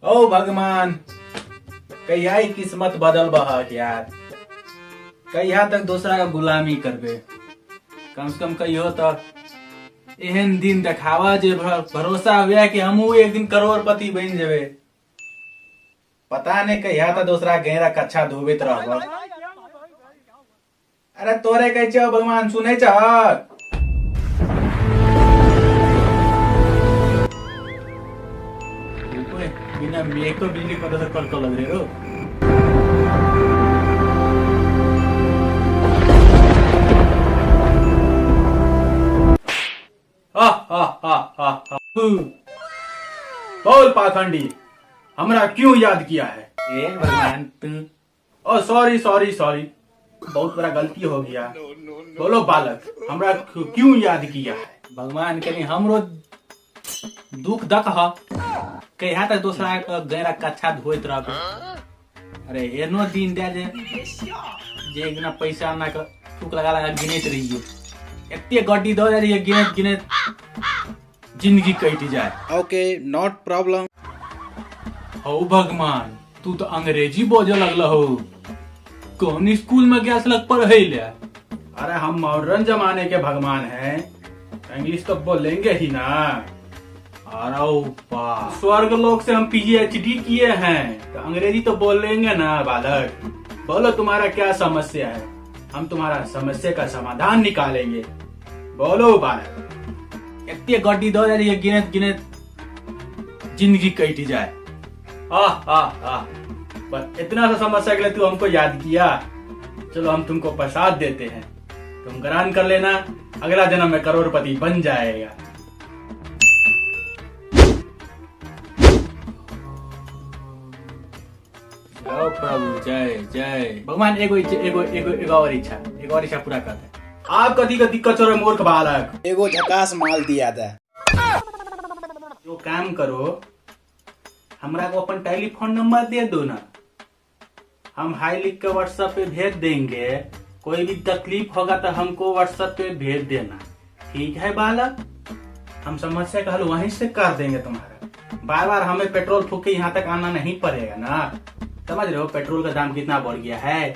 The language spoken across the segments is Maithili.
ओ भगवान, कहिया ई किस्मत बदल बहक यार। कहिया तक दोसरा के गुलामी करबे? कम से कम कहियो तो एहन दिन देखावा जे भरोसा हुए कि हमहू एक दिन करोड़पति बन जेबे। पता नहीं कहिया तक दोसरा गेरा कच्छा धोबैत रहब। अरे तोरे कहै छियौ भगवान, सुनै छहक? बिना मेघ को बिजली कतऽ से कड़कऽ लगलै रौ। हा हा हा हा हा। बोल पाखंडी, हमरा क्यों याद किया है? ए भगवान तू, ओ सॉरी सॉरी सॉरी, बहुत बड़ा गलती हो गया। बोलो बालक, हमरा क्यों याद किया है? भगवान कनी हमरो दुख दक ह, कहिया तक दोसरा के गैरा कच्छा धोइत रहबे। अरे एनो दिन दे जे जे एक दिना पैसा आना के थूक लगा लगा गिनैत रहिए, एते गड्डी दऽ दे रहिए, गिनैत गिनैत जिंदगी कटि जाए। Okay, not problem. हौ भगवान, तू तो अंग्रेजी बोझे लगल हो, कौन स्कूल में गया छलक पढ़े ले? अरे हम मॉडर्न जमाने के भगवान हैं, इंग्लिश तो बोलेंगे ही ना। अरे बा, स्वर्ग लोक से हम पीएचडी किए हैं तो अंग्रेजी तो बोलेंगे ना। बालक बोलो, तुम्हारा क्या समस्या है? हम तुम्हारा समस्या का समाधान निकालेंगे। बोलो बालक। एते गड्डी दऽ रहिए, गिनैत गिनैत जिंदगी कटि जाए। आह आह आह, बस इतना सा समस्या के लिए तू हमको याद किया। चलो हम तुमको प्रसाद देते हैं, तुम ग्रहण कर लेना, अगला जन्म में करोड़पति बन जाएगा। जाओ प्रभु, जय जय भगवान। एगो इच्छा, एगो एगो एगो और इच्छा, एगो और इच्छा पूरा कर दे। आप कथी के दिक्कत छो रे मूर्ख बालक? एगो झकास माल दिया दे। जो काम करो, हमरा को अपन टेलीफोन नंबर दे दो ना, हम हाई लिख के व्हाट्सएप पे भेज देंगे। कोई भी तकलीफ होगा तो हमको व्हाट्सएप पे भेज देना, ठीक है बालक? हम समस्या का हल वहीं से कर देंगे तुम्हारा। बार बार हमें पेट्रोल फूक के यहाँ तक आना नहीं पड़ेगा ना। समझ रहे हो पेट्रोल का दाम कितना बढ़ गया है?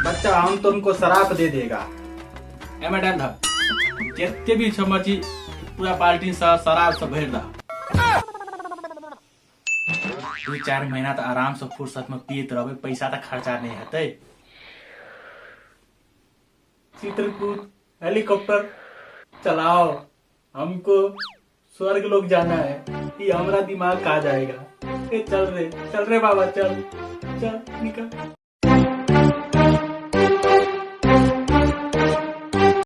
बच्चा, हम तुमको शराब दे देगा। ए मैडम धा, जितने भी समझी पूरा बाल्टी से शराब से भर दहा। 2-4 महीना तो आराम से फुर्सत में पियत रहबे, पैसा तो खर्चा नहीं हेतै। चित्रकूट हेलीकॉप्टर चलाओ, हमको स्वर्ग लोक जाना है। ये हमारा दिमाग कहाँ जाएगा? ए चल रे, चल रे बाबा, चल चल निकल।